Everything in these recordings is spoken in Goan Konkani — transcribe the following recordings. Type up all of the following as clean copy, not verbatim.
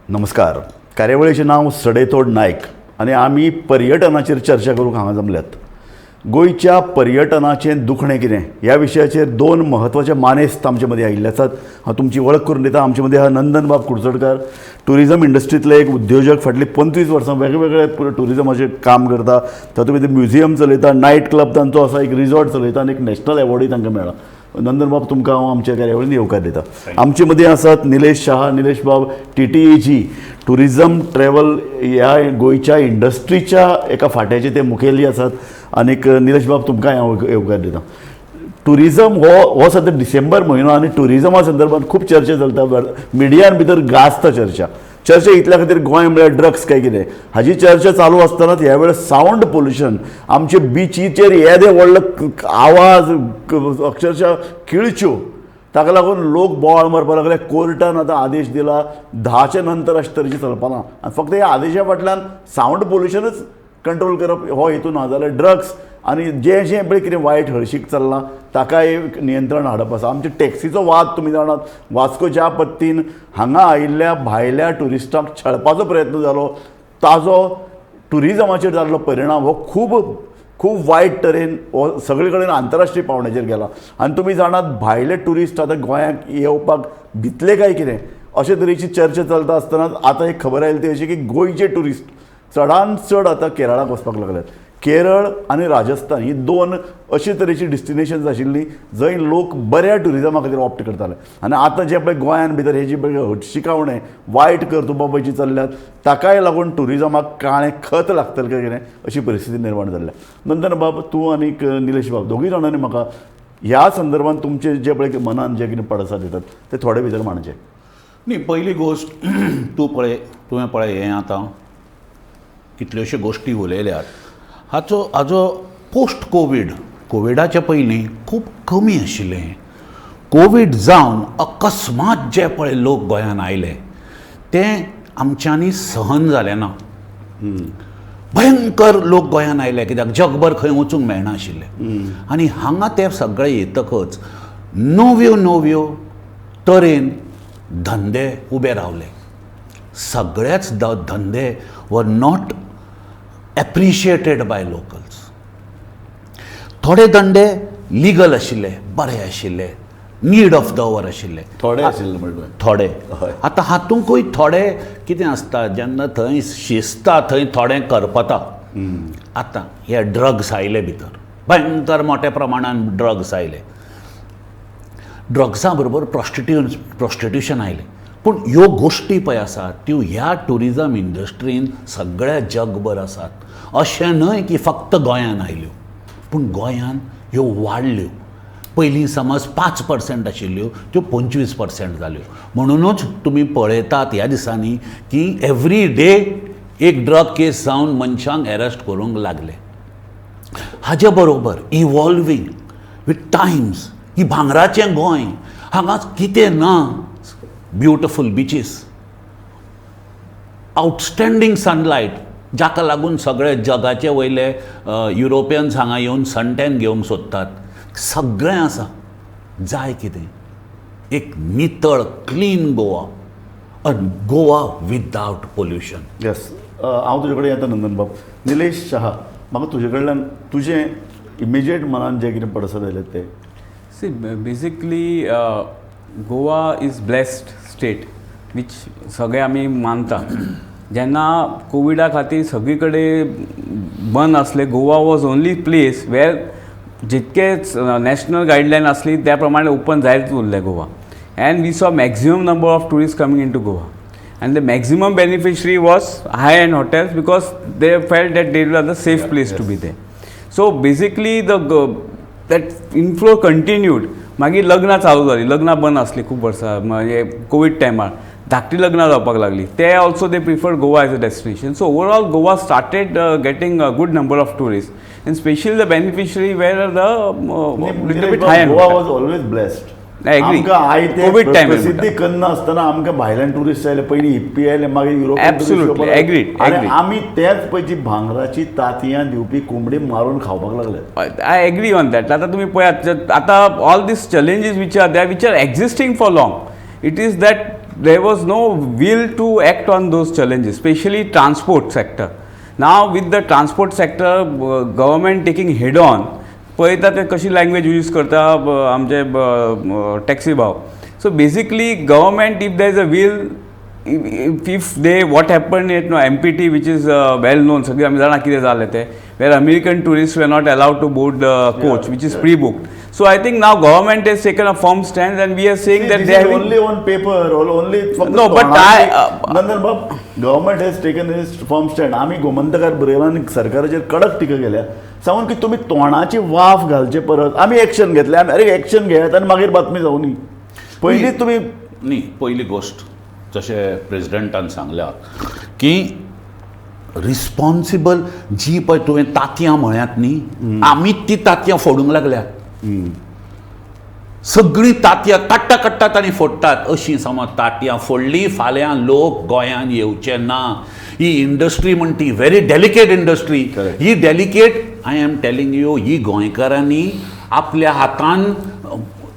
नमस्कार. कार्यावळीचें नांव सडेतोड नायक आनी आमी पर्यटनाचेर चर्चा करूंक हांगा जमल्यात. गोंयच्या पर्यटनाचें दुखणें कितें ह्या विशयाचेर दोन म्हत्वाचे मानेस्त आमचे मदीं आयिल्ले आसात. हांव तुमची वळख करून दिता. आमचे मदीं आहा नंदनबाब कुडचडकार, ट्युरिजम इंडस्ट्रींतले एक उद्योजक, फाटलीं 25 वर्सां वेगवेगळे ट्युरिजमाचेर काम करता. तातूंत भितर म्युझियम चलयता, नायट क्लब तांचो आसा, एक रिजॉर्ट चलयता आनी एक नॅशनल एवॉर्डूय तांकां मेळ्ळा. नंदनबाब, तुमकां हांव आमच्या कार्यावळीन येवकार दिता. आमचे मदीं आसात निलेश शहा. निलेश बाब टीटीएजी, ट्युरिजम ट्रॅवल ह्या गोंयच्या इंडस्ट्रीच्या एका फांट्याचे ते मुखेली आसात. आनीक निलेश बाब, तुमकां हांव येवकार दिता. ट्युरिजम हो सद्या डिसेंबर म्हयनो आनी ट्युरिजमा संदर्भात खूब चर्चा चलता, मिडियान भितर गाजता चर्चा. चर्चा इतल्या खातीर, गोंय म्हळ्यार ड्रग्स काय कितें हाजी चर्चा चालू आसतनाच ह्या वेळार सावंड पोल्युशन, आमचे बिचीचेर येदे व्हडलो आवाज, अक्षरशः किळच्यो, ताका लागून लोक बोवाळ मारपाक लागले. कोर्टान आतां आदेश दिला, 10च्या नंतर अशे तरेचें चलपाना. आनी फक्त ह्या आदेशा फाटल्यान सावंड पोल्युशनच कंट्रोल करप हो हेतू ना, जाल्यार ड्रग्स आनी जें जें पळय कितें वायट हळशीक चल्लां ताकाय एक नियंत्रण हाडप आसा. आमचे टॅक्सीचो वाद तुमी जाणात, वास्को ज्या पद्दतीन हांगा आयिल्ल्या भायल्या ट्युरिस्टांक छळपाचो प्रयत्न जालो, ताजो ट्युरिजमाचेर जाल्लो परिणाम हो खूब खूब वायट तरेन हो सगळे कडेन आंतरराष्ट्रीय पावंड्याचेर गेला. आनी तुमी जाणात, भायले ट्युरिस्ट आतां गोंयांक येवपाक भितले काय कितें अशे तरेची चर्चा चलता आसतनाच आतां एक खबर आयली ती अशी की गोंयचे ट्युरिस्ट चडान चड आतां केरळाक वचपाक लागल्यात. केरळ आनी राजस्थान ही दोन अशे तरेची डिस्टिनेशन्स आशिल्लीं जंय लोक बऱ्या ट्युरिजमा खातीर ऑप्ट करताले. आनी आतां जे पळय गोंयान भितर हे जी पळय हळशिकावणें वायट कर्तुबां पळय जी चल्ल्यात, ताकाय लागून ट्युरिजमाक काळें खत लागतलें काय कितें अशी परिस्थिती निर्माण जाल्ल्या. नंदन बाब, तूं आनीक निलेश बाब, दोगूय जाणांनी म्हाका ह्या संदर्भात तुमचे जे पळय मनान जे कितें पडसाद येतात ते थोडे भितर मांडचे. न्ही, पयली गोश्ट तूं पळय, तुवें पळय, हें आतां कितल्योश्यो गोश्टी उलयल्यात. हाचो पोस्ट कोवीड, कोविडाच्या पयलीं खूब कमी आशिल्लें. कोवीड जावन अकस्मात जे पळय लोक गोंयान आयले ते आमच्यांनी सहन जालें ना. भयंकर लोक गोंयान आयले, कित्याक जगभर खंय वचूंक मेळनाशिल्लें. आनी हांगा ते सगळे येतकच नव्यो नव्यो तरेन धंदे उबे रावले. सगळेच धंदे were not appreciated by locals. थोडे धंदे लिगल आशिल्ले, बरे आशिल्ले, नीड ऑफ the our आशिल्ले. थोडे आशिल्ले म्हणल्यार? थोडे. आतां हातूंकूय थोडे कितें आसता, जेन्ना थंय शिजता थंय थोडें करपता. आतां हे ड्रग्स आयले भितर, भयंकर मोठ्या प्रमाणान ड्रग्स आयले. ड्रग्सां बरोबर प्रोस्टिट्युशन आयलें. पूण ह्यो गोश्टी पळय आसात त्यो ह्या ट्युरिजम इंडस्ट्रीन सगळ्या जगभर आसात. अशें न्हय की फक्त गोंयान आयल्यो, पूण गोंयान ह्यो वाडल्यो. पयलीं समज 5% आशिल्ल्यो, त्यो 25% जाल्यो. म्हणुनूच तुमी पळयतात ह्या दिसांनी की एवरी डे एक ड्रग केस जावन मनशांक एरेस्ट करूंक लागले. हाजे बरोबर इवॉल्वींग विथ टायम्स, ही भांगराचें गोंय, हांगा कितें ना? ब्युटिफूल बिचीस, आउटस्टँडींग सनलायट, जाका लागून सगळे जगाचे वयले युरोपियन्स हांगा येवन सनटॅन घेवंक सोदतात. सगळें आसा, जाय कितें? एक नितळ क्लीन गोवा, अ गोवा विदावट पोल्युशन. येस, हांव तुजे कडेन येता नंदन बाब. निलेश शहा, म्हाका तुजे कडल्यान तुजें इमिजिएट मनान जें कितें पडसाद आयले ते. See, basically, Goa is blessed state, which सगळे आमी मानता. जेन्ना कोविडा खातीर सगळी कडेन बंद आसले, Goa was only place where जितके नॅशनल गायडलायन आसली त्या प्रमाणे ओपन जायत उरलें Goa, and we saw maximum number of tourist coming into Goa, and the maximum beneficiary was high end hotels, because they felt that they are the safe place to be there. So basically the that inflow continued. मागीर लग्नां चालू जालीं. लग्नां बंद आसलीं खूब वर्सां, म्हणजे कोवीड टायमार धाकटी लग्नां जावपाक लागलीं. ते also they prefer Goa as a destination. So overall Goa started getting a good number of tourist, and specially the beneficiary were the little bit high. Goa was always blessed. I agree. आमकां आयते COVID time प्रसिद्धी करना आसतना आमकां भायल्यान ट्युरिस्ट आयले. पयलीं हिप्पी आयले, मागीर युरोपियन tourist Absolutely. येवपाक लागले. Agreed, आनी agreed. आमी तेच पळय जी भांगराची तांतयां दिवपी कोंबडी मारून खावपाक लागले. I agree on that. आतां तुमी पळयात, आतां all these challenges which are there, which are existing for long, it is that there was no will to act on those challenges, specially transport sector. Now with the transport sector government taking head on, पळयता ते कशी लँग्वेज यूज करता आमचे टॅक्सी भाव. So basically government, if there is a will, if they, what happen at no MPT, which is well known, सगळी आमी जाणा कितें जालें तें, where American tourist were not allowed to board the coach which is pre booked. So I think now government has taken a firm stand and we are saying that they having only on paper, only. No, but I, Nandan Bab, government has taken his firm stand. आमी गोमंतकार बरयलां आनी सरकाराचेर कडक टिका केल्या सांगून की तुमी तोंडाची वाफ घालचे परस आमी एक्शन घेतले. आमी अरे एक्शन घेयात आनी मागीर बातमी जावनी. पयलीं तुमी न्ही, पयली गोश्ट जशें प्रेजिडेंटान सांगल्या की रिस्पॉन्सिबल जी पळय तुवें तांतयां म्हळ्यात न्ही, आमीच ती तांतयां फोडूंक लागल्यात. सगळीं तांतयां काडटा काडटात आनी फोडटात. अशी समज तांतयां फोडली फाल्यां लोक गोंयान येवचे ना. ही इंडस्ट्री म्हण ती very delicate industry. Correct. He delicate, I am telling you, ही गोंयकारांनी आपल्या हातान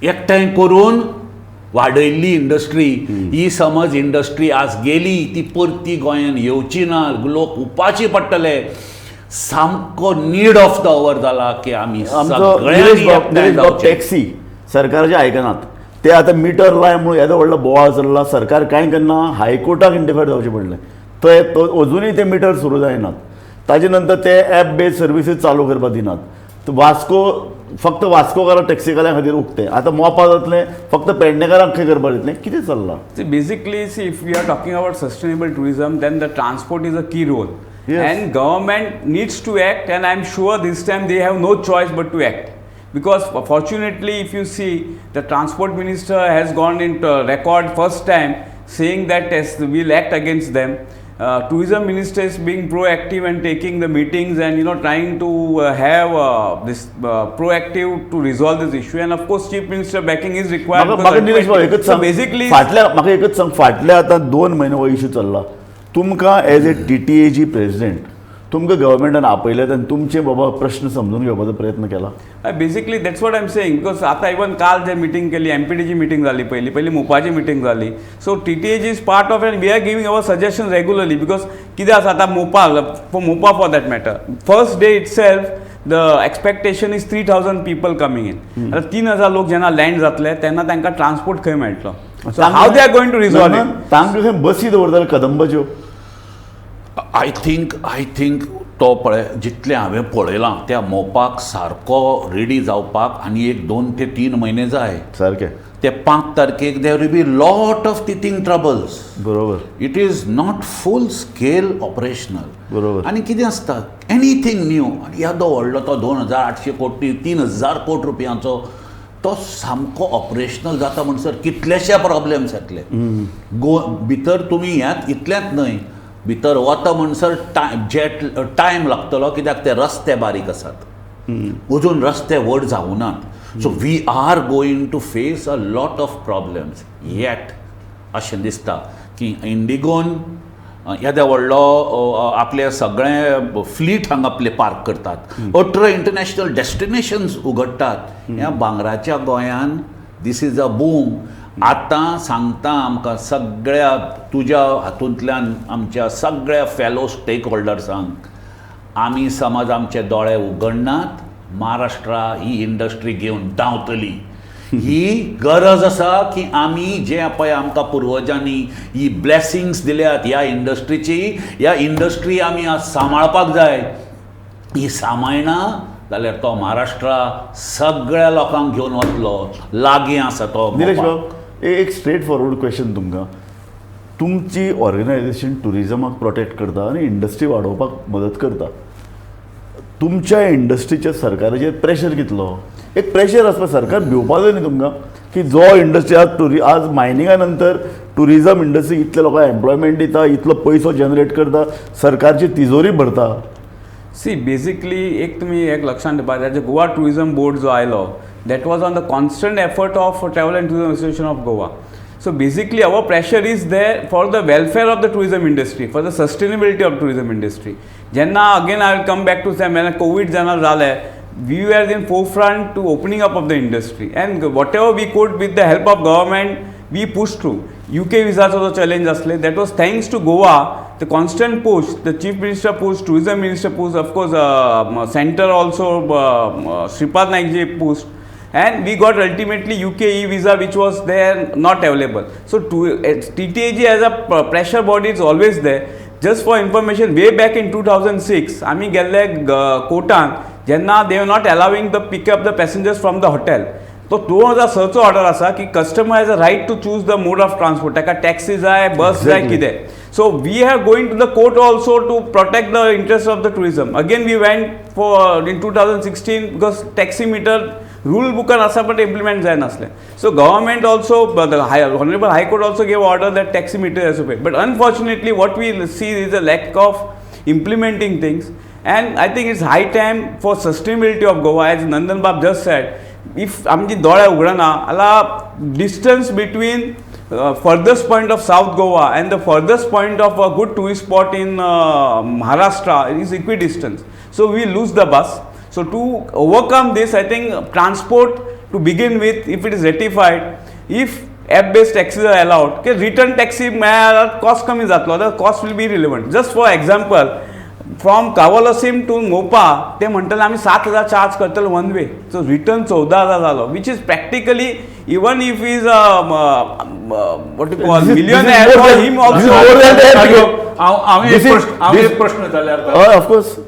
एकठांय करून वाडयल्ली इंडस्ट्री. ही समज इंडस्ट्री आज गेली, ती परती गोंयान येवची ना. लोक उपाशी पडटले. सामको नीड ऑफ the our जाला की आमी आमचो सगळ्यांनी निलेश बाब, एकठांय निलेश बाब, जावचें. टॅक्सी सरकाराचे आयकनात. ते आतां मिटर लाय म्हणून येदो व्हडलो बोवाळ चल्ला. सरकार कांय करना. हायकोर्टाक इंटरफेर जावचें पडलें. थंय तो अजुनूय ते मिटर सुरू जायनात. ताजे नंतर ते एप बेस्ड सर्विसीस चालू करपाक दिनात. वास्को फक्त वास्कोकारां टॅक्सीकारां खातीर उक्तें. आतां मोपा जातलें, फक्त पेडणेकारांक खंय करपाक दितलें? कितें चल्लां? See, basically, see, if we are talking about sustainable tourism, then the transport is a key role. And government needs to act, and I'm sure this time they have no choice but to act. Because fortunately, if you see, the transport minister has gone into record first time saying that yes, we'll act against them. Tourism minister is being proactive and taking the meetings and trying to have this proactive to resolve this issue. And of course, chief minister backing is required. म्हाका म्हाका निलेश भाऊ एकच So सांग, basically, फाटल्या म्हाका एकच सांग, फाटल्या आतां 2 म्हयने हो इशू चल्ला. तुमकां as a TTAG president तुमकां गव्हर्मेंटान आपयल्यात आनी तुमचे बाबा प्रश्न समजून घेवपाचो प्रयत्न केला? Basically that's what I am saying, because आतां इवन काल जे मिटींग केली, एमपीटीची मिटींग जाली पयली, पयली मोपाची मिटींग जाली. So TTAG is part of and we are giving our suggestion regularly, because कितें आसा आतां Mopa, for Mopa for that matter, first day itself the expectation is 3,000 people coming in. आतां 3,000 लोक जेन्ना लँड जातले तेन्ना तांकां ट्रान्सपोर्ट खंय मेळटलो? So how they are going to resolve it? तांकां खंय बसी दवरताले कदंबाच्यो. I think तो पळय, जितलें हांवें पळयलां, त्या मोपाक सारको रेडी जावपाक आनी एक 2 ते 3 म्हयने जाय. सारकें. ते 5 तारखेक there will be lot of teething troubles. बरोबर. It is not full scale operational. बरोबर. आनी कितें आसता, एनीथींग न्यू, आनी येदो व्हडलो तो 2800 कोटी, 3000 कोटी रुपयांचो तो सामको ऑपरेशनल जाता म्हणसर कितलेशे प्रॉब्लेम्स येतले. गो भितर तुमी ह्यात इतलेंच न्हय, भितर वता म्हणसर टायम जेट टायम लागतलो, कित्याक ते रस्ते बारीक आसात, अजून रस्ते व्हड जावनात. So we are going to face a lot of problems yet. अशें दिसता की इंडिगोन येद्या व्हडलो आपले सगळे फ्लीट हांगा आपले पार्क करतात, 18 इंटरनॅशनल डेस्टिनेशन्स उगडटात ह्या भांगराच्या गोंयान. This is a boom. आतां सांगता आमकां सगळ्या तुज्या हातूंतल्यान आमच्या सगळ्या फेलो स्टेक होल्डर्सांक, आमी समज आमचे दोळे उगडनात, महाराष्ट्रा ही इंडस्ट्री घेवन धांवतली. ही गरज आसा की आमी जे पळय आमकां पुर्वजांनी ही ब्लेसिंग्स दिल्यात ह्या इंडस्ट्रीची, ह्या इंडस्ट्री आमी आज सांबाळपाक जाय. ही सांबाळना जाल्यार तो महाराष्ट्रा सगळ्या लोकांक घेवन वतलो. लागीं आसा तो निलेश मोपा. बाब, एक स्ट्रेट फॉरवर्ड क्वेश्चन तुमकां. तुमची ऑर्गनायझेशन ट्युरिजमाक प्रोटेक्ट करता आनी इंडस्ट्री वाडोवपाक मदत करता. तुमच्या इंडस्ट्रीच्या सरकाराचेर प्रेशर कितलो? एक प्रेशर आसता, सरकार भिवपा जाय न्ही तुमकां की जो इंडस्ट्री आज टुरी आज मायनिंगा नंतर टुरिजम इंडस्ट्री इतले लोकांक एम्प्लॉयमेंट दिता, इतलो पयसो जनरेट करता, सरकारची तिजोरी भरता. सी, बेसिकली एक तुमी एक लक्षात ठेवपाक जाय, गोवा टुरिझम बोर्ड जो आयलो, that was on the constant effort of Travel and Tourism Association of Goa. So basically our pressure is there for the welfare of the tourism industry, for the sustainability of tourism industry. जेन्ना, again I will come back to same, जेन्ना कोवीड जेन्ना जालें, we were in forefront to opening up of the industry, and whatever we could with the help of government we push through. UK विजाचो जो चॅलेंज आसले, that was thanks to Goa, the constant push, the chief minister push, tourism minister push, of course centre also, Shripad Naikji push, and we got ultimately UK e visa, which was there not available. So to TTAG as a pressure body is always there. Just for information, way back in 2006 आमी गेल्ले कोर्टान, जेन्ना they are not allowing the pick up the passengers from the hotel. तो 2006चो ऑर्डर आसा की customer has a right to choose the mode of transport. ताका टॅक्सी जाय, बस जाय, कितें. So we have going to the court also to protect the interest of the tourism. Again we went for in 2016 because taximeter rule बुकान आसा बट इम्प्लिमेंट जायनासलें. So government also, the honourable high court also gave order that taximeter has to pay, but unfortunately what we see is a lack of implementing things. And I think it's high time for sustainability of Goa, as Nandan Bab just said. If आमची दोळे उगडना जाल्यार distance between furthest point of South Goa and the furthest point of a good tourist spot in Maharashtra is equidistance. So we lose the bus. So to overcome this, I think transport to begin with, if it is rectified, if app based taxis are allowed, की रिटर्न टॅक्सी मेळ्ळ्यार कॉस्ट कमी जातलो, जाल्यार cost will be relevant. Just for example, from Cavelossim to Mopa ते म्हणटले आमी 7,000 चार्ज करतले वन वे, सो रिटर्न 14,000 जालो, which is practically, even if is what you call millionaire, for him also. हांव एक प्रश्न जाल्यार. Of course.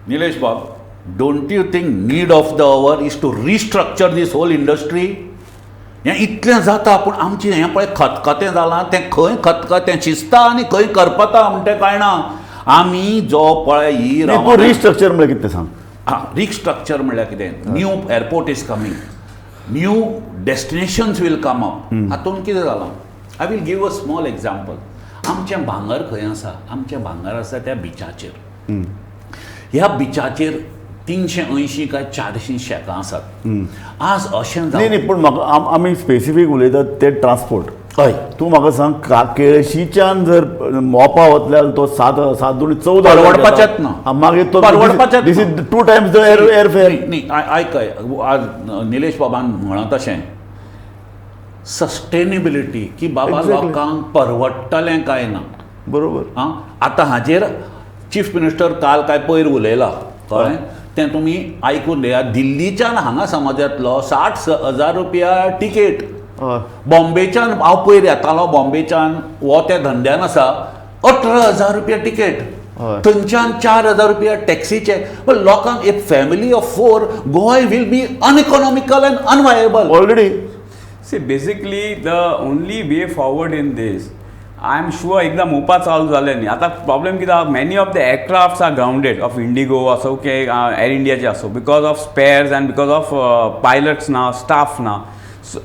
Nilesh Bob, don't you think need of the hour is to restructure this whole industry? हें इतलें जाता पूण आमचें हें पळय खतखतें जालां, तें खंय खतखतें शिजता आनी खंय करपता म्हण तें कळना. आमी जो पळय ही तूं रिस्ट्रक्चर म्हळ्यार कितें सांग. आं, रिस्ट्रक्चर म्हणल्यार कितें? New airport is coming, new destinations will come up. हातूंत कितें जालां, I will give a small example. आमचें भांगर खंय आसा? आमचें भांगर आसा त्या बिचाचेर. ह्या बिचाचेर 380 काय 400 शॅकां आसात आज. अशें न्ही न्ही, पूण म्हाका आमी स्पेसिफीक उलयतात ते ट्रान्सपोर्ट. हय. तूं म्हाका सांग, केळशीच्यान जर मोपा वतले जाल्यार तो सात सात दोन 14 परवडपाचेंच ना. मागीर तो परवडपाचेंच. This is two times the air fare. न्ही, आयक, आज निलेश बाबान म्हणत तशें सस्टेनेबिलिटी की बाबा लोकांक परवडटलें काय ना. आं, आतां हाजेर चीफ मिनिस्टर काल काय पयर उलयला, कळ्ळें? तें तुमी आयकून घेयात. दिल्लीच्यान हांगा समज येतलो, 60,000 रुपया टिकेट. बॉम्बेच्यान हांव पयर येतालो, बॉम्बेच्यान हो त्या धंद्यान आसा, 18,000 रुपया टिकेट. थंयच्यान 4,000 रुपया टॅक्सीचे. पण लोकांक, एक family of four, Goa will be uneconomical and unviable. Already. See, basically the only way forward in this, I am sure, एकदा मोपा चालू जालें न्ही, आतां प्रॉब्लेम कितें आहा, many of the aircrafts are grounded of IndiGo आसूं की एर इंडियाचे आसूं, because of spares and because of pilots ना, स्टाफ ना.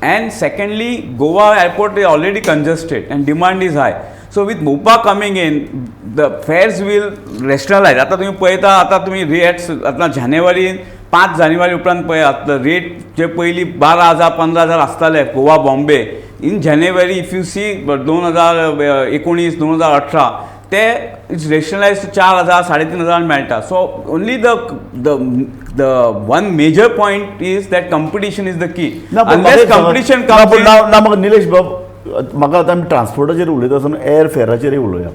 And secondly, Goa airport is already congested and demand is high. So with Mopa coming in, the fares will rationalize. आतां तुमी पळयता, आतां तुमी रेट्स आतां जानेवारी, 5 जानेवारी उपरांत पळयात, रेट जे पयलीं 12,000, 15,000 आसताले Goa Bombay, in January if you see 2019, 2018, ते it's rationalise 4,000, 3,500 मेळटा. So only the one major point is that competition is the key. Unless competition. ना म्हाका निलेश बाब, म्हाका आतां आमी ट्रान्सपोर्टाचेर उलयता आसतना एअर फेराचेरय उलोवया.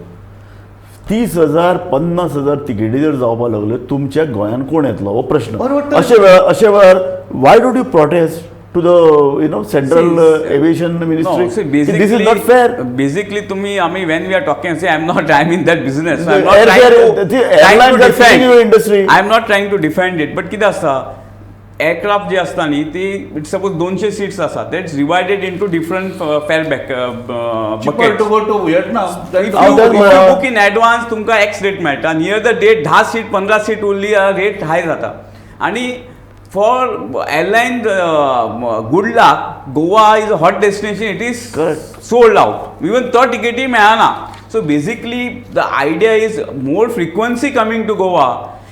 30,000, 50,000 तिकेटी जर जावपाक लागल्यो, तुमच्या गोंयान कोण येतलो हो प्रश्न. अशे वेळार why don't you protest to the central aviation ministry, this is not fair? Basically तुम्ही आम्ही when we are talking, say, I am not, I am in that business. I am not industry. I am not trying to defend it, but कितें आसता, एअरक्राफ्ट जी आसता न्ही ती it's suppose 200 seats आसा, that's divided into different fare back. To go to Vietnam. If you book in advance, तुमकां एक्स रेट मेळटा. Near the date 10 seat, 15 seat उरली, रेट हाय जाता. आनी for airline, good luck, Goa is a hot destination, it is sold out, even तो टिकेटी मेळना. So basically the idea is more frequency coming to Goa.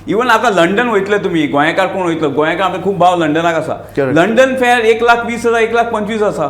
Even आतां लंडन वयतले तुमी, गोंयकार कोण वयतलो, गोंयकार आमचे खूब भाव लंडनाक आसा. लंडन फेअर 1,20,000, 1,25,000 आसा.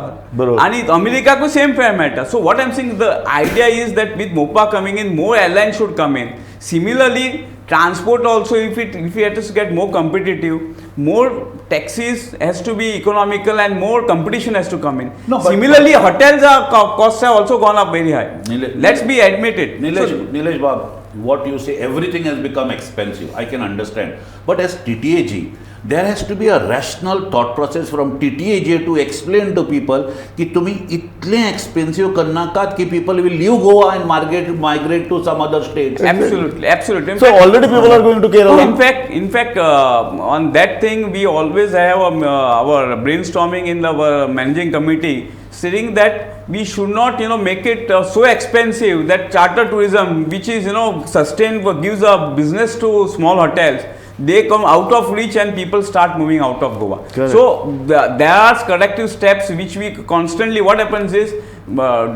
आनी अमेरिकाकूय सेम फेअर मेळटा. So what I'm saying, the idea is that with Mopa coming in, more airline should come in. Similarly, Transport also, if it has to get more competitive, more taxis has to be economical and more competition has to come in. No, but similarly, hotels are costs have also gone up very high. Let's be admitted. Nilesh Bab, what you say, everything has become expensive. I can understand. But as TTAG, there has to be a rational thought process from TTAG to explain to people ki tumi itle expensive karnakat ki people will leave Goa and migrate to some other states. Absolutely, absolutely. So already people are going to Kerala. In fact, on that thing we always have our brainstorming in our managing committee, saying that we should not, make it so expensive that charter tourism, which is, sustained, gives a business to small hotels, they come out of reach and people start moving out of Goa. Correct. So there are corrective steps which we constantly, what happens is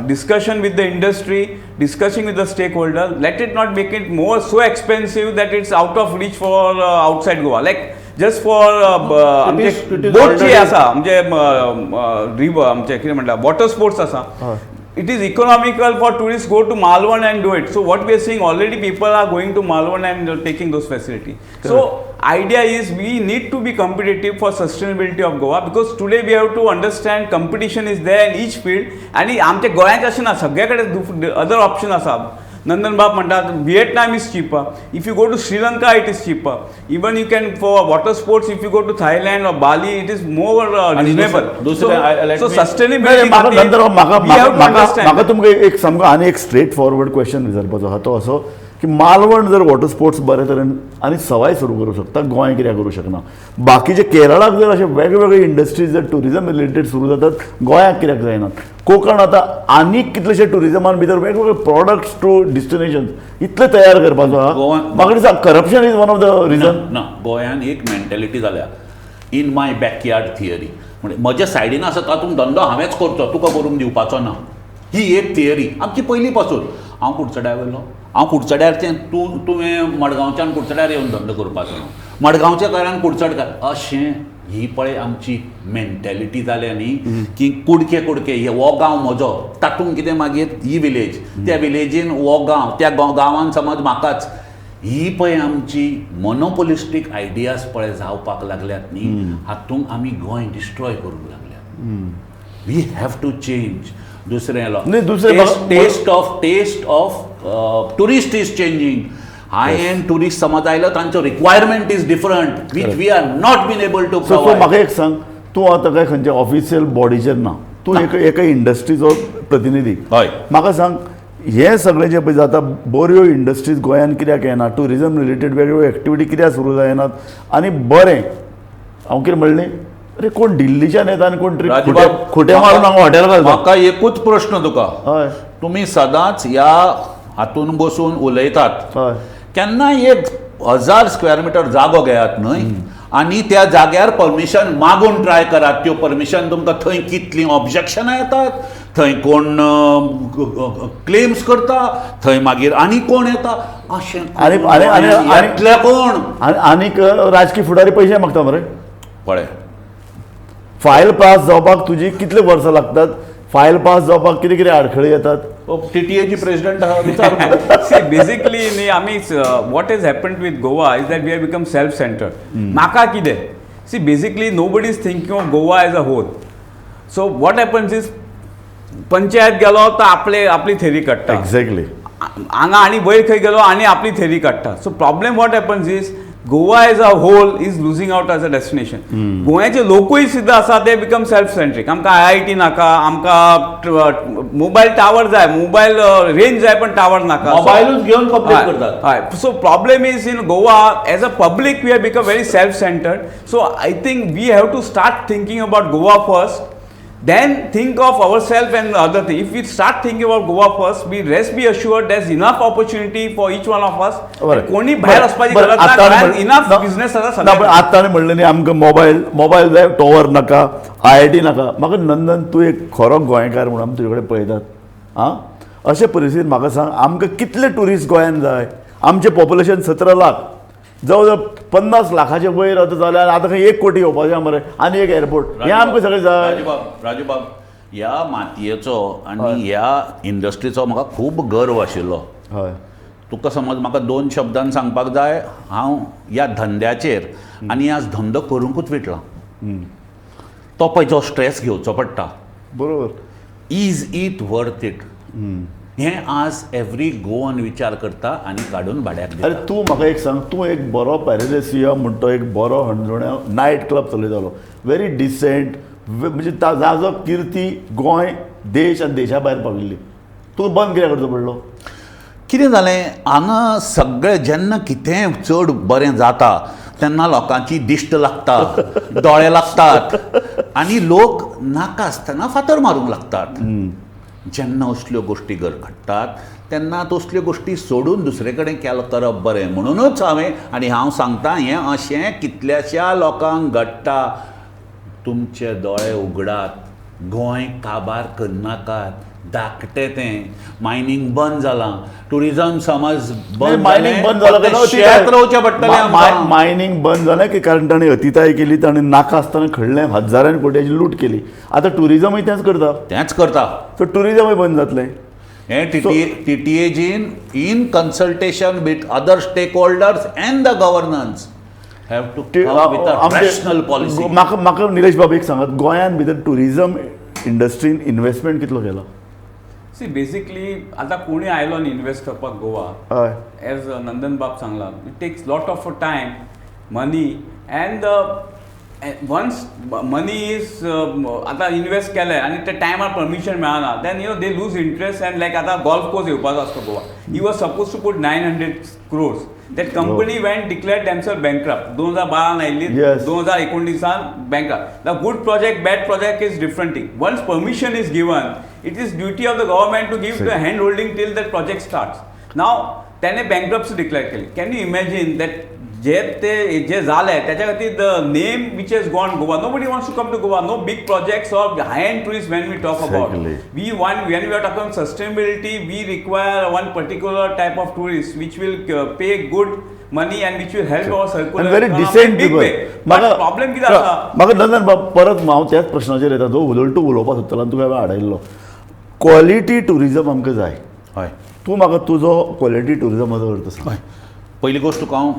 discussion with the industry, discussing with the stakeholder, let it not make it more so expensive that it's out of reach for outside Goa. Like just for बोटची आसा आमचे रिवर आमचे कितें म्हणटा वॉटर स्पोर्ट्स आसा. It is economical for tourists go to Malvan and do it. So what we are seeing already, people are going to Malvan and taking those facilities. Correct. So idea is we need to be competitive for sustainability of Goa, because today we have to understand competition is there in each field. आणि आमच्या गोंयांत अशें ना, सगळे कडेन other option आसा. नंदन बाब म्हणटात Vietnam is cheaper. If you go to Sri Lanka it is cheaper. Even you can for water sports if you go to Thailand or Bali it is more reasonable. So sustainability म्हाका तुमकां एक सामको आनी एक स्ट्रेट फॉरवर्ड क्वेश्चन विचारपाचो आहा, तो असो की मालवण जर वॉटर स्पोर्ट्स बरे तरेन आनी सवाय सुरू करूं शकता, गोंय कित्याक करूं शकना? बाकीचे केरळाक जर अशे वेगवेगळे इंडस्ट्रीज जर ट्युरिजम रिलेटेड सुरू जातात, गोंयाक कित्याक जायना? कोंकण आतां आनीक कितलेशे ट्युरिजमान भितर वेगवेगळे प्रॉडक्ट्स टू डेस्टिनेशन्स इतले तयार करपाचो आहा. म्हाका दिसता corruption is one of the reason. ना, गोंयान एक मेंटेलिटी जाल्या, इन my backyard theory, म्हणजे म्हज्या सायडीन आसा तातूंत धंदो हांवेंच करचो, तुका करूंक दिवपाचो ना. ही एक थियरी आमची पयलीं पासून. हांव कुडचड्यार वयलो, हांव कुडचड्यारचें, तूं तुवें मडगांवच्यान कुडचड्यार येवन धंदो करपाचो न्हू, मडगांवच्या कारण कुडचडकार, अशें ही पळय आमची मेंटेलिटी जाल्या न्ही की कुडके कुडके हे हो गांव म्हजो, तातूंत कितें मागीर ही विलेज, त्या विलेजीन हो गांव, त्या गांवान समज म्हाकाच, ही पळय आमची मोनोपोलिस्टीक आयडियाज पळय जावपाक लागल्यात न्ही, हातूंत आमी गोंय डिस्ट्रॉय करूंक लागल्यात. We have to change. दुसरें taste of tourist is changing. High end tourist समज आयलो तांचो requirement is different which we are not been able to provide. म्हाका एक सांग, तूं आतां काय खंयच्या ऑफिशियल बॉडीचेर ना, तूं एका इंडस्ट्रीचो प्रतिनिधी. हय, म्हाका सांग, हें सगळें जें पळय जाता, बऱ्यो इंडस्ट्रीज गोंयांत कित्याक येना, ट्युरिजम रिलेटेड वेगवेगळ्यो एक्टिविटी कित्याक सुरू जायनात? आनी बरें, हांव कितें म्हणलें, अरे कोण दिल्लीच्यान येता आनी कोण ट्रीप खोटे मारून हांगा हॉटेल घालता. म्हाका एकूच प्रश्न तुका, हय, तुमी सदांच ह्या हातून बसून उलयतात, हय, केन्ना 1000 स्क्वेअर मिटर जागो घेयात न्हय आनी त्या जाग्यार परमिशन मागून ट्राय करात. त्यो परमिशन तुमकां थंय कितलीं ऑब्जेक्शनां येतात, थंय कोण क्लेम्स करता, थंय मागीर आनी कोण येता, अशें आनी कोण आनीक राजकीय फुडारी पयशे मागता मरे. पळय, फायल पास जावपाक तुजी कितले वर्सां लागतात, फायल पास जावपाक कितें कितें आडखळी येतात. टीटीएची प्रेसिडेंट आहा विचार. See, basically न्ही आमी what has happened with Goa is that we have become self centred. म्हाका कितें, see basically nobody is thinking of Goa as a whole. So what happens is panchayat गेलो तर आपले आपली थेरी काडटा. एक्झॅक्टली, हांगा आनी वयर खंय गेलो आनी आपली थेरी काडटा. So problem what happens is Goa as a whole is losing out as a destination. गोंयाचे लोकूय सुद्दां आसा ते बिकम सेल्फ सेंट्रीक. आमकां IIT नाका, आमकां मोबायल टावर जाय, मोबायल रेंज जाय पण टावर नाका, मोबायलूच घेवन कंप्लेन करतात. हय, so problem is in Goa as a public we have become very self centred. So I think we have to start thinking about Goa first, then think of ourselves and other thing. If we start thinking about Goa first, we rest be assured there's enough opportunity for each one of us. कोणी भायर वचपाची गरज ना, इनफ बिझनेस आसा सगळ्यांक. आतां म्हणलें न्ही आमकां मोबायल मोबायल जाय, टॉवर नाका, IIT नाका. म्हाका नंदन, तूं एक खरो गोंयकार म्हणून आमी तुजे कडेन पळयतात. आं, अशे परिस्थितीन म्हाका सांग, आमकां कितले ट्युरिस्ट गोंयांत जाय? आमचें पॉप्युलेशन 17 लाख, जवळ जवळ 50 लाखाचे वयर आतां जाल्यार आतां खंय 1 कोटी येवपाचें मरे, आनी एक एअरपोर्ट, हें आमकां सगळें जाय. राजूबाब, ह्या मातयेचो आनी ह्या इंडस्ट्रीचो म्हाका खूब गर्व आशिल्लो. हय, तुका समज म्हाका दोन शब्दान सांगपाक जाय, हांव ह्या धंद्याचेर आनी आज धंदो करूंकूच विटला. तो पळय जो स्ट्रेस घेवचो पडटा, बरोबर. Is it worth it? हें आज एवरी गोवन विचार करता आनी काडून भाड्याक अरे दिता. तूं म्हाका एक सांग, तूं एक बरो पॅरेडेसिया म्हणटा, एक बरो हणजुण्या नायट क्लब चलयतालो, व्हेरी डिसेंट, म्हणजे जाजो किर्ती गोंय देश आनी देशा भायर पाविल्ली, तूं बंद कित्याक करचो पडलो? कितें जालें हांगा सगळें जेन्ना कितेंय चड बरें जाता तेन्ना लोकांची दिश्ट लागता, दोळे लागतात आनी लोक नाका आसतना फातर मारूंक लागतात. जेन्ना असल्यो गोश्टी घडटात तेन्ना तसल्यो गोश्टी सोडून दुसरे कडेन केल करप बरें. म्हणुनूच हांवें, आनी हांव सांगता हें अशें कितल्याश्या लोकांक घडटा, तुमचे दोळे उगडात, गोंय काबार करनाकात. धाकटें तें मायनींग बंद जालां, ट्युरिजम समज बंद, मायनींग बंद जालां, शेत रोवचें पडटलें. मायनींग बंद जालें की कारण ताणें अतिताय केली, ताणें नाका आसतना खडलें, हजारांनी कोट्याची लूट केली. आतां ट्युरिजमूय तेंच करता, तेंच करता, सो ट्युरिजमूय बंद जातलें. हें टीटीएजीन in consultation with other stakeholders and the governance have to come with a rational policy. म्हाका म्हाका निलेश बाब एक सांगात, गोंयांत भितर ट्युरिजम इंडस्ट्रीन इन्वेस्टमेंट कितलो केला? सी बेसिकली आतां कोणी आयलो न्ही इन्वेस्ट करपाक गोवा, हय, एज नंदन बाब सांगला, it takes lot of time, money and once money is आतां इन्वेस्ट केलें आनी त्या टायमार परमिशन मेळना, then you know they lose interest. And like आतां गोल्फ कोर्स येवपाचो आसता Goa, he was suppose to put 900 crores, that company went declare themself bankrupt. 2012 आयिल्ली, 2019 bankrupt. The good project, bad project is different thing. Once permission is given, it is duty of the government to give the hand holding till that project starts. Now त्याने बँक्रप्सी डिक्लेअर केली. Can you imagine that जे ते जे जालें त्याच्या खातीर the name which has gone Goa, nobody wants to come to Goa, no big projects or high end tourist. When we talk about, we want, when we are talking sustainability, we require one particular type of tourist which will pay good money and which will help our circular very decent people. म्हाका प्रॉब्लेम कितें आसा, म्हाका नंदन बाब परत हांव त्याच प्रश्नाचेर येता, जो उलटू उलोवपाक सोदतालो आनी तुका हांवें आडयल्लो. क्वॉलिटी ट्युरिजम आमकां जाय. हय, तूं म्हाका तुजो क्वॉलिटी ट्युरिजमाचो अर्थ सांग. पयली गोश्ट तुका हांव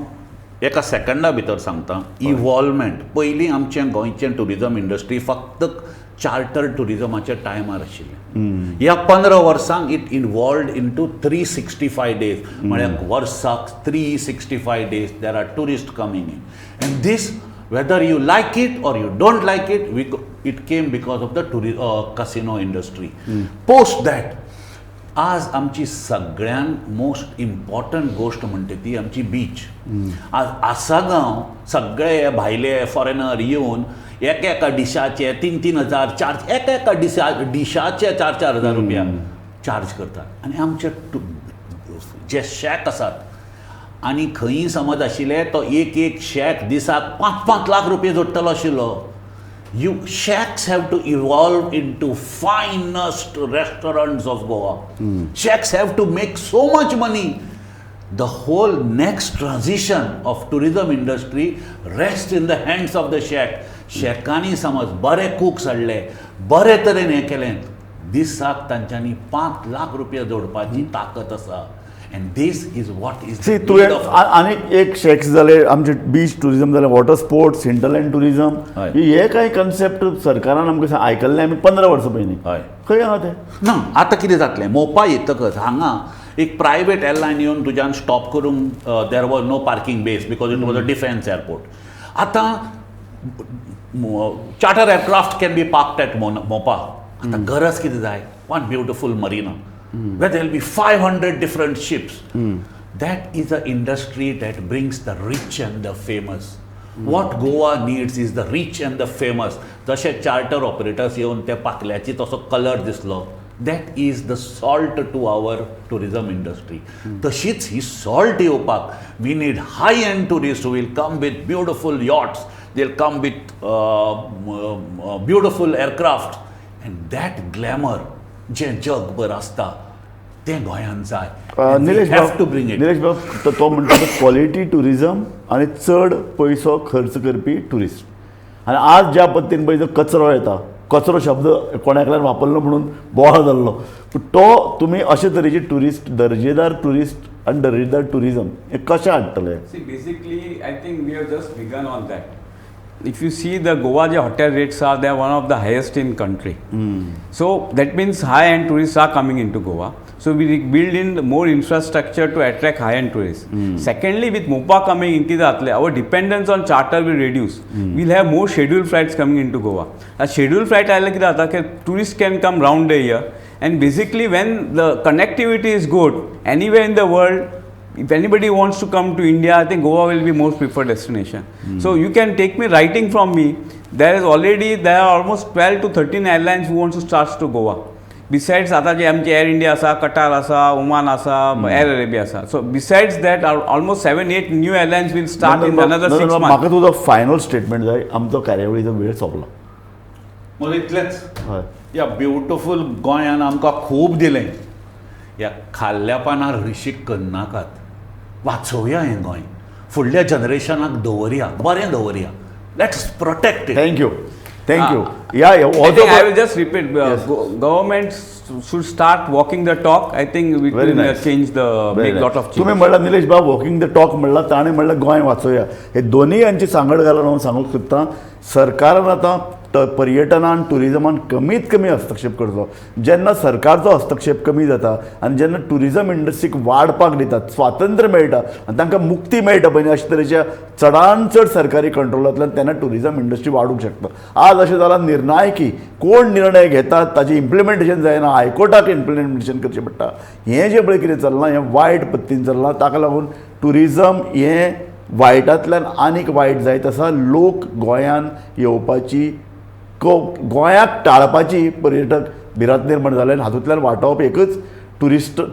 एका सेकंडा भितर सांगता, इवॉल्वमेंट. पयलीं आमचें गोंयचें ट्युरिजम इंडस्ट्री फक्त चार्टर ट्युरिजमाच्या टायमार आशिल्लें. ह्या 15 वर्सांक it involved into 365 days, म्हळ्यार वर्साक 365 days there are tourist coming in. And this whether you like it or you don't like it, it came because of the casino industry. Post that आज आमची सगळ्यांत मोस्ट इम्पॉर्टंट गोश्ट म्हणटा ती आमची बीच. आज आसागांव सगळे हे भायले फॉरेनर येवन एका एका डिशाचे 3-3 हजार चार्ज, एका एका डिशाचे 4-4 हजार रुपया चार्ज करतात. आनी आमचे जे शॅक आसात आनी खंयी समज आशिल्ले तो एक एक शॅक दिसाक 5-5 लाख रुपया जोडटलो आशिल्लो. You shacks have to evolve into finest restaurants of Goa. Shacks have to make so much money. The whole next transition of tourism industry rests in the hands of the shack. शॅकांनी समज बरे कुक्स हाडले, बरे तरेन हें केलें, दिसाक तांच्यांनी 5 लाख रुपया जोडपाची ताकद आसा. And this is what is see तुवें आनीक एक शॅक्स जाले, आमचे बीच ट्युरिजम जालें, वॉटर स्पोर्ट्स, हिंटरलँड ट्युरिजम, हे कांय कन्सेप्ट सरकारान आमकां आयकल्ले आमी 15 वर्सां पयलीं. हय, खंय आहा ते ना. आतां कितें जातलें, मोपा येतकच हांगा एक प्रायवेट एरलायन येवन तुज्यान स्टॉप करूंक there was no parking base because it was a defence airport. आतां charter aircraft can be parked at Mopa. आतां गरज कितें जाय, one beautiful marina where there will be 500 different ships. That is an industry that brings the rich and the famous. What Goa needs is the rich and the famous. जशे charter operators येवन ते पाकल्याची तसो कलर दिसलो, that is the salt to our tourism industry. तशीच ही salt येवपाक we need high end tourists who will come with beautiful yachts, they'll come with beautiful aircraft, and that glamour जें जगभर आसता तें गोंयांत जाय. Nilesh have to bring it. Nilesh बाब, तो म्हणटा क्वॉलिटी ट्युरिजम आनी चड पयसो खर्च करपी ट्युरिस्ट. आनी आज ज्या पद्दतीन पळय जो कचरो येता, कचरो शब्द कोणा एकल्यान वापरलो म्हणून बोवाळ जाल्लो, पूण तो तुमी अशे तरेचे ट्युरिस्ट, दर्जेदार ट्युरिस्ट आनी दरेदार टुरिजम हें कशें हाडटलें? See, basically, I think we have just begun on that. If you see the Goa J hotel rates are, they are one of the highest in country. So that means high-end tourists are coming into Goa. So we build in more infrastructure to attract high-end tourists. Secondly, with Mopa coming in, कितें जातलें, our dependence on charter will reduce. We'll have more scheduled flights coming into Goa. A scheduled flight आयले कितें जाता की tourists can come round the year, and basically when the connectivity is good anywhere in the world, if anybody wants to come to India, I think Goa will be most preferred destination. So you can take me writing from me. There are almost 12 to 13 airlines who wants to start to Goa. Besides आता जे आमचे एअर इंडिया आसा, कटार आसा, ओमान आसा, एअर अरेबिया आसा. So besides that, almost 7 8 new airlines will start in another 6 months. म्हाका तुजो फायनल स्टेटमेंट जाय. आमचो कार्यावळीचो वेळ सोंपला. मग इतलेंच. हय. ह्या ब्युटिफूल गोंयान आमकां खूब दिलें. ह्या खाल्ल्या पानार हळशीक करनाकात. वाचोवया हें गोंय, फुडल्या जनरेशनाक दवरया, बरें दवरया. Let's protect it. Thank you, thank you. या हो I जो think I will just repeat. Government should start walking the talk. I think we Very can nice. Change the make lot of change. तुमी म्हणला निलेश बाब, वॉकिंग the talk म्हणला, ताणें म्हणलें गोंय वाचोवया. हे दोनूय यांची सांगड घालून हांव सांगूंक सोदतां, सरकारान आतां पर्यटनान टुरिजमान कमीत कमी हस्तक्षेप करचो. जेन्ना सरकारचो हस्तक्षेप कमी जाता आनी जेन्ना टुरिजम इंडस्ट्रीक वाडपाक दितात, स्वातंत्र्य मेळटा आनी तांकां मुक्ती मेळटा पळय न्ही, अशे तरेच्या चडान चड सरकारी कंट्रोलांतल्यान तेन्ना टुरिजम इंडस्ट्री वाडूंक शकता. आज अशें जालां, निर्णायकी कोण निर्णय घेतात ताजें इम्प्लिमेंटेशन जायना, हायकोर्टाक इम्प्लिमेंटेशन करचें पडटा. हें जें पळय कितें चल्लां हें वायट पद्दतीन चल्लां. ताका लागून टुरिजम हें वायटांतल्यान आनीक वायट जायत आसा. लोक गोंयान येवपाची, गोंयाक टाळपाची पर्यटक भिरांत निर्माण जाल्या आनी हातूंतल्यान वाटावप एकच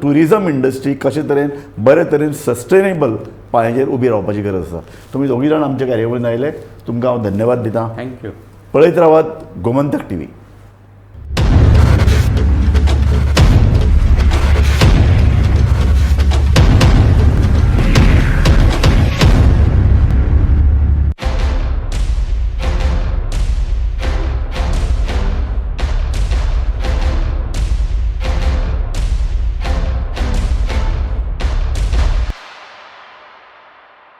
टुरिजम इंडस्ट्री कशे तरेन बरे तरेन सस्टेनेबल पांयाचेर उबी रावपाची गरज आसा. तुमी दोगूय जाण आमच्या कार्यावळीन आयले, तुमकां हांव धन्यवाद दितां. Thank you. पळयत रावात गोमंतक टीव्ही.